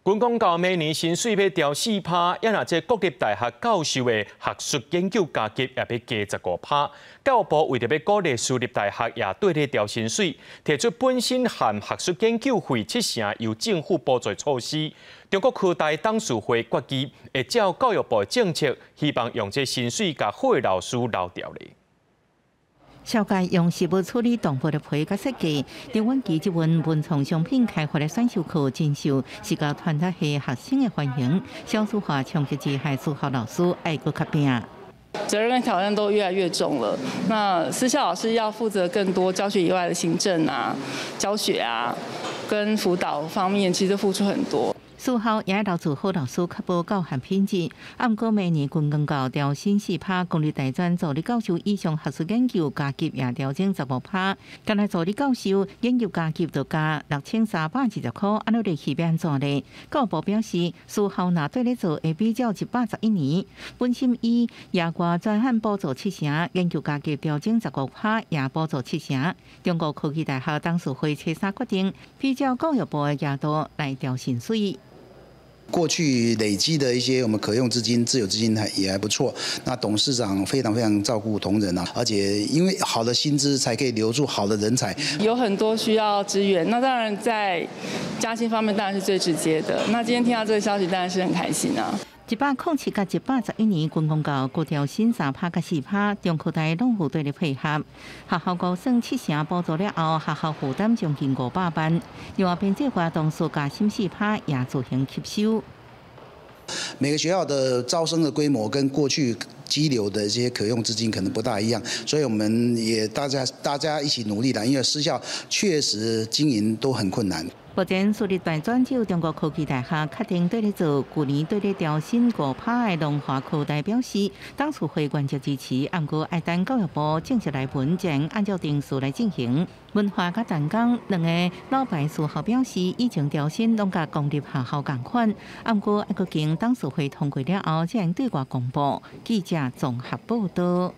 軍公教明年薪水欲調4趴，也若這國立大學教授的學術研究加給也欲加15趴。教育部為著欲鼓勵私立大學也綴咧調薪水，提出本薪含學術研究費七成由政府補助措施。中國科大董事會決議會照教育部的政策，希望用這薪水共好的老師留牢咧。紹介用食物處理動物的皮佮設計，張婉琪這份文創商品開發的選修課真受視覺傳達系學生的歡迎。少子化衝擊之下，私校老師愛閣較拚。責任跟挑戰都越來越重了。那私校老師要負責更多教學以外的行政啊、教學啊，跟輔導方面，其實付出很多。私校也留住好老師，確保教學品質。啊，毋過明年軍公教調薪4趴，公立大專助理教授以上學術研究加給也調整15趴。干焦助理教授研究加給就加6320塊，按呢落去欲按怎咧？教育部表示，私校若綴咧做，會比照111年，本薪以額外專項補助七成，研究加給調整十五趴，也補助七成。中國科技大學董事會初三決定，比照教育部的額度來調薪水。過去累積的一些我們可用資金、自有資金還也還不錯。那董事長非常非常照顧同仁啊，而且因為好的薪資才可以留住好的人才。有很多需要支援，那當然在加薪方面當然是最直接的。那今天聽到這個消息，當然是很開心啊。107共111年軍公教各調薪3趴佮4趴，中科大攏有綴咧配合，學校估算七成補助了後，學校負擔將近500萬。另外編制活動數加薪4趴也自行吸收。每個學校的招生的規模跟過去積留的這些可用資金可能不大一樣，所以我們也大家一起努力啦，因為私校確實經營都很困難。目前私立大專只有中國科技大學確定綴咧做，舊年綴咧調薪5趴的龍華科大表示，董事會原則支持，毋過愛等教育部正式來文，才按照程序來進行。文華佮淡江兩个老牌私校表示，以前調薪攏佮公立學校仝款，毋過愛閣經董事會通過了後，才會對外公布。記者綜合報道。